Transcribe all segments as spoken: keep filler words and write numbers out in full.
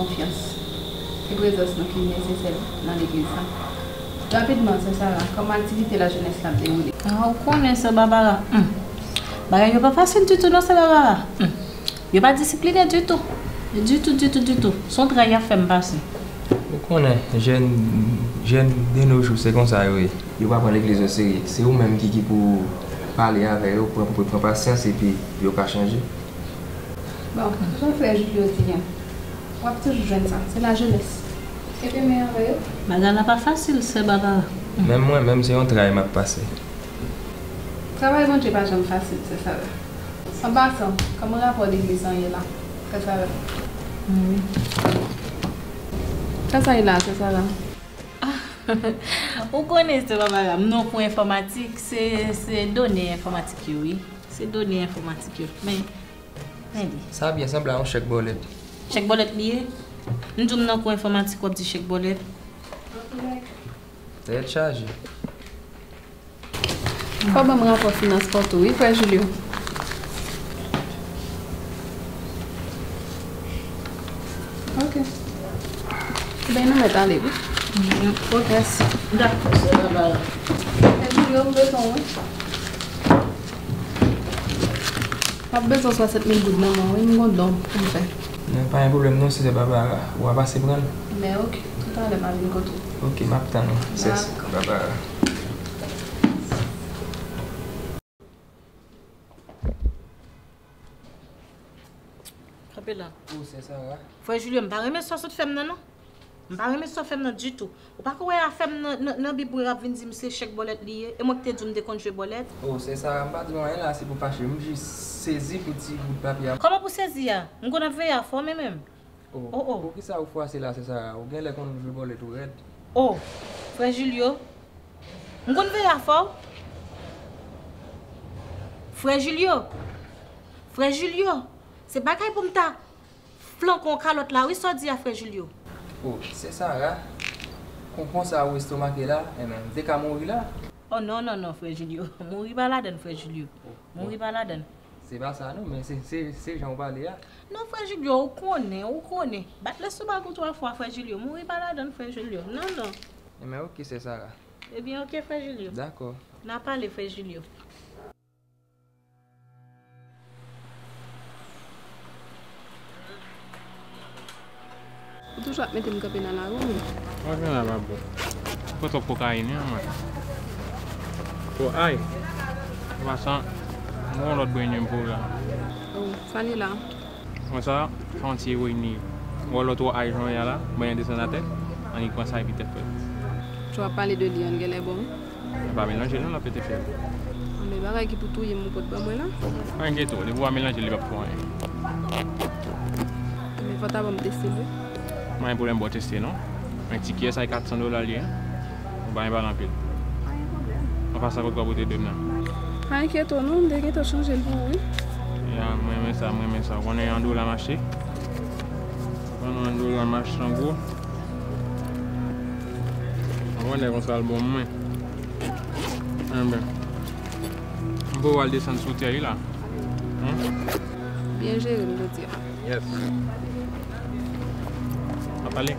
Konfyans. Se prezans nou ki nesesè nan legliz la. Rapidman, sè Sara, kòman aktivite lajenès la ap dewoule? Ah, ou konnen, sè Babara. Hmm. Bagay yo pa fasil ditou, non, sè Babara. Hmm. Yo pa disipline ditou. Ditou, ditou, ditou. Se yon tray y ap fè m pase. Ou konnen, jèn, jèn de nos jours, se konsa yo ye. Yo pa pran legliz o serye. Se ou menm ki, ki pou pale avè yo, pran, pran, pran pasyans, epi yo ka chanje. Bon, jan frè Julio di a, w ap toujou jwenn sa. Se lajenès. Kenbe men avè yo. Bagay la pa fasil, sè Babara. Menm mwen menm, se yon tray m ap pase. Travay Bondye pa janm fasil, sè Sara. An pasan, kòman rapò legliz lan ye la, sè Sara? Wi. Sa sa ye la, sè Sara? Ah, ou konnen, sè Babara, m nan kou enfòmatik, se, se done enfòmatik yo, wi. Se done enfòmatik yo. Men, men li. Sa byen sanble a yon chèk bòlèt. Chèk bòlèt li ye? M di w m nan kou enfòmatik, w ap di chèk bòlèt. Tèt chaje. Fò ban m rapò finans pa w tou, wi, frè Julio. Ok. Ebyen, nou mèt ale, wi. Mhm. Ok. Mèsi. Dakò, sè Babara. Frè Julio, m bezwen w, wi. M ap bezwen swasant mil goud nan men w, wi, m gon don pou m fè. Men pa gen pwoblèm non, sè Babara. W a pase pran l. Men ok, toutalè m a vin kote w. Ok, m ap tann ou, sè Babara. Kanpe la. O, sè Sara. Frè Julio, m pa renmen sa w sot fè m nan, non. M pa renmen sa w fè m nan ditou. Ou pa ka wè afè m nan, nan, nan Bib mwen ap vin di m se chèk bòlèt li ye. E mwen ki te di w m te konn jwe bòlèt. O, sè Sara, m pa di w anyen la, se pou fache. M jis sezi pou ti bout papye a. Kòman pou sezi a? M konn ap veye afè w, men menm. O, o, o. Poukisa ou fwase la, sè Sara? Ou genlè konn jwe bòlèt ou rèd. O, frè Julio. M konn veye afè w. Frè Julio. Frè Julio. Se bagay pou m ta flanke w kalòt la, wi, sa w di a, frè Julio. O, sè Sara. Kon, konsa ou estomake la, enben, m te ka mouri la. O, non, non, non, frè Julio. Mouri pa ladann, frè Julio. Mouri pa ladann. Se pa sa non, men se, se, se jan w pale a. Non, frè Julio, ou konnen, ou konnen. Bat lestomak ou twa fwa, frè Julio. Mouri pa ladann, frè Julio. Non, non. Enben, ok, sè Sara. Ebyen, ok, frè Julio. Dakò. N a pale, frè Julio. Ou toujou ap mete m kanpe nan lari w menm. Mwen vin la pa bon. Pran twòp kokayin wi mwen. Twò ay. An pasan, mwen yon lòt brenyen pou w la. O, sa li la? Konsa, fè yon ti ewoyin li. Wè lòt twò ay jan w ye a la, brenyen desann atè, annik pran sa epi tèt frèt. Twò ap pale de li an, l genlè bon wi. Pa melanje l non, l ap pete fyèl. Anben bagay ki pou touye m ou pot ban mwen la. Pa enkyete w, depi w pa melanje l, li p ap fè w anyen. Anben fò w ta ban m teste l wi. Pa gen pwoblèm, ba w teste non. Men ti kiyès sa e kat san dola l ye. Ou pa gen pale anpil. Pa gen pwoblèm. An pasan kot w ap pote dwe m nan. Pa enkyete w non, m te gentan chanje l pou ou wi. Ya, mwen renmen sa, mwen renmen sa. Ou konnen yon dola mache. Ou konnen yon dola mache an gwo. Ou konnen konsa l bon mwen. Enben. M pou al desann sou tè wi la. Byen jere m jodi a. Yes. Ap pale.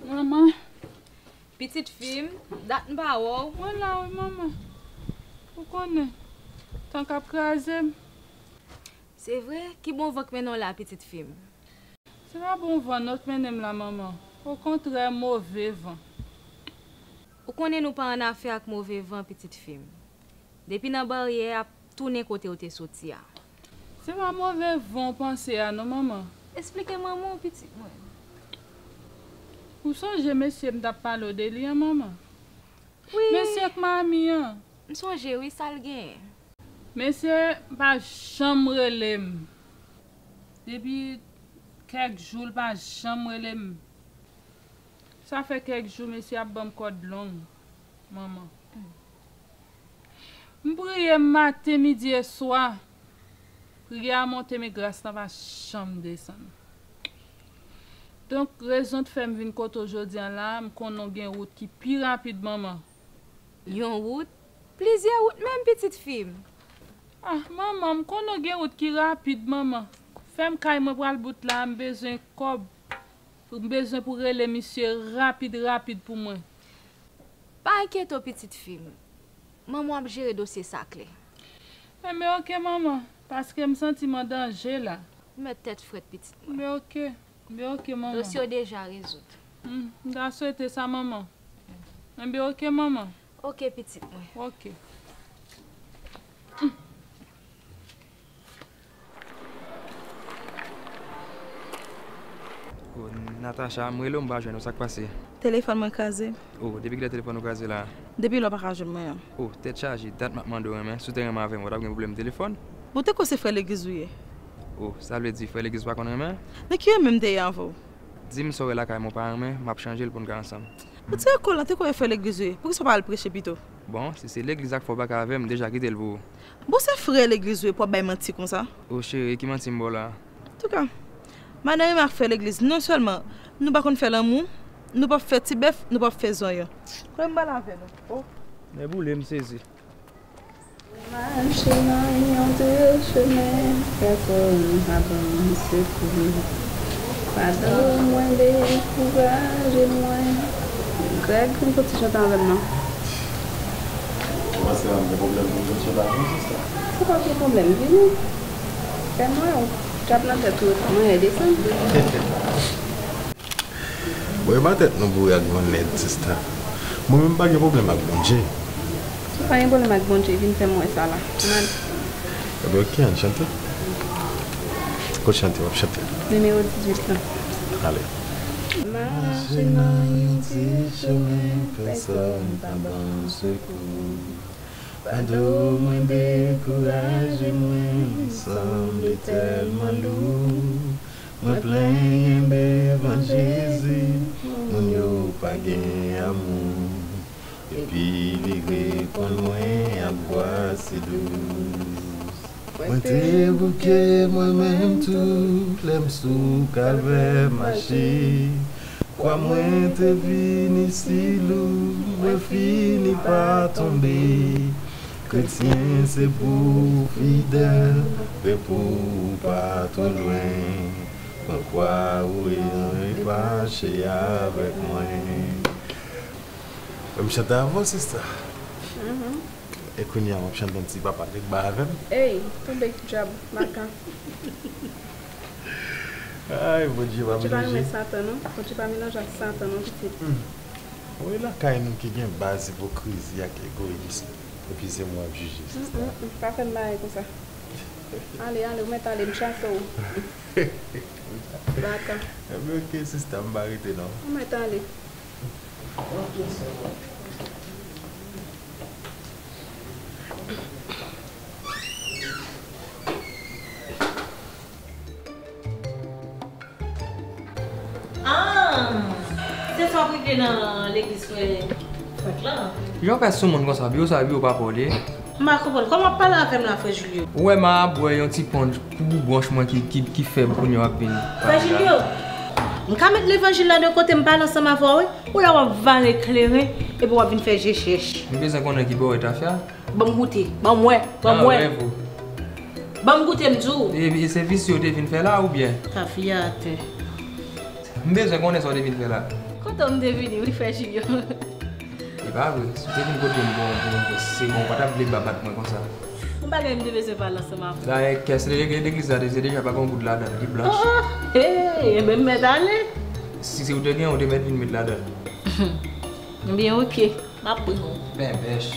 Manman. Pitit fi m, dat m pa wè w. Mwen la wi, manman. Ou konnen, tan k ap kraze m. Se vre? Ki bon van k mennen w la, pitit fi m? Se pa bon van non k mennen m la, manman. Okontrè, move van. Ou konnen nou pa annafè ak move van, pitit fi m. Depi nan baryè, ap tounen kote w te soti a. Se pa move van w panse a non, manman. Eksplike manman w, pitit mwen. Ou sonje mesye m t ap pale w de li an, manman? Wi. Mesye k mami an. M sonje wi, sa l genyen? Mesye pa janm rele m. Depi kèk jou, l pa janm rele m. Sa fè kèk jou mesye ap ban m kòd long, manman. M priye maten, midi e swa. Priyè a monte, men gras lan pa janm desann. Donk, rezon k fè m vin kote w jodi a la, m konnen w gen wout ki pi rapid, manman. Yon wout? Plizyè wout menm, pitit fi m. Ah, manman, m konnen w gen wout ki rapid, manman. Fè m kay mwen pral bout la, m bezwen kòb. M bezwen pou rele misye rapid, rapid pou mwen. Pa enkyete w, pitit fi m. Manman w ap jere dosye sa klè. Enben, oke, manman, paske m santi m an danje la. Ou mèt tèt frèt, pitit mwen. Enben, oke. Enben, oke, manman. Dosye w deja rezoud. Hmm, m ta swete sa, manman. Enben, oke, manman. Oke, pitit mwen. Oke. Oh, Natacha, m rele w, m pa jwenn ou, sa k pase? Telefòn mwen kraze. Oh, depi kilè telefòn ou kraze la? Depi lè w pa ka jwenn mwen an. Oh, tèt chaje, dat m ap mande w renmen, si w te renmen avè m, ou t ap gen pwoblèm telefòn? Bon, te kwè se frè legliz ou ye. Oh, sa vle di frè legliz pa konn renmen? Nan ki renmen m te ye avè w? Di m sa w wè lakay mwen w pa renmen, m ap chanje l pou n ka ansanm. Ou tire kòl lan, te kwè e frè legliz ou ye. Poukisa w pa al preche pito? Bon, si se legliz ak fwa w pa ka avè m, m deja kite l pou ou. Bon, se frè legliz ou ye pou w ap bay manti konsa? O cheri, e ki manti m ba w la? Antouka, madanm renmen ak frè legliz, non sèlman nou pa konn fè lanmou, nou p ap fè ti bèf, nou p ap fè zonyon. Kwè m pral avè nou. Oh, nèboule, m sezi. Mache nan yon de chemen, pèsonn pa ban m sekou. Padon mwen dekouraje mwen. Greg, vin fè ti chante avè m non. Ou panse m gen pwoblèm pou m vin chante avè w, sista? Se pa gen pwoblèm, vini. Fè m wè w. Djab nan tèt ou, e pa mwen, e desann. Bon, e pa tèt nou boure ak van nèt, sista. Mwen menm m pa gen pwoblèm ak Bondye. Si w pa gen pwoblèm ak Bondye, vin fè m wè sa la. Ann ale. Ebyen, oke, ann chante. Kot chante w ap chante? Nimewo dizuit lan. Ale. Mache nan yon ti chemen, pèsonn pa ban m sekou. Padon mwen dekouraje mwen, sanble tèlman lou. Mwen plenyen devan Jezi, moun yo pa gen amou. Epi li reponn mwen ak vwa si dous. Mwen te bouke mwen menm tou, lè m sou kalvè mache. Kwa mwen te vini si lou, mwen fini pa tonbe. Kretyen se pou w fidèl, repo w pa twò lwen. Pran kwa ou e mache avèk mwen. Mwen m chante avè w, sista. Mhm. E kounye a, w ap chante yon ti papa Legba avè m. Ey, tonbe djab, makan. Ay, Bondye pa Bondye pa renmen Satan, non. Bondye pa melanje ak Satan, non, pitit. Hmm. Ou wè lakay nou ki gen baz ipokrizi ak egoyis, epi se mwen w ap jije, sista. Mm, mm, mm. Pa fè m bagay konsa. Ale, ale, ou mèt ale, m chase w. Baka. Ebyen, oke, sista, m pa rete, non. Ou mèt ale. Ah, se sa w ap regle nan legliz frè Frank lan? Jan w fè sou moun konsa, biwo sa, biwo pa pa w li ye? M pa konprann. Kòman w ap pale avè m la, frè Julio? Ou wè m a bwè yon ti ponch pou bwonch mwen ki, ki, ki fèb kounye a w ap vin. Frè Julio, m ka met levanjil la de kote, m pale ansanm avè w, wi. Ou la w ap vale kleren, epi w ap vin fè je chèch. M bezwen konnen ki bò w tafya. Ban m goute, ban m wè, ban m wè. Nan rèv ou. Ban m goute, m di w. E, e se visye w te vin fè la, oubyen? Tafya atè. M bezwen konnen sa w te vin fè la. Kote w m te vini, wi, frè Julio. E pa vre, si w te vin kote m pou, pou, pou, se bon, w pa t ap vle ba bat mwen konsa. M pa gen, m te bezwen pale ansanm avè w. Dayè, kès le-, legliz la te, se deja pa gen yon goud ladan l, li blanch. Oh, oh, hey, enben m mèt ale. Si se ou te gen, ou te mèt vin met ladan l. Ebyen, oke, m ap pran w. Bèbèch.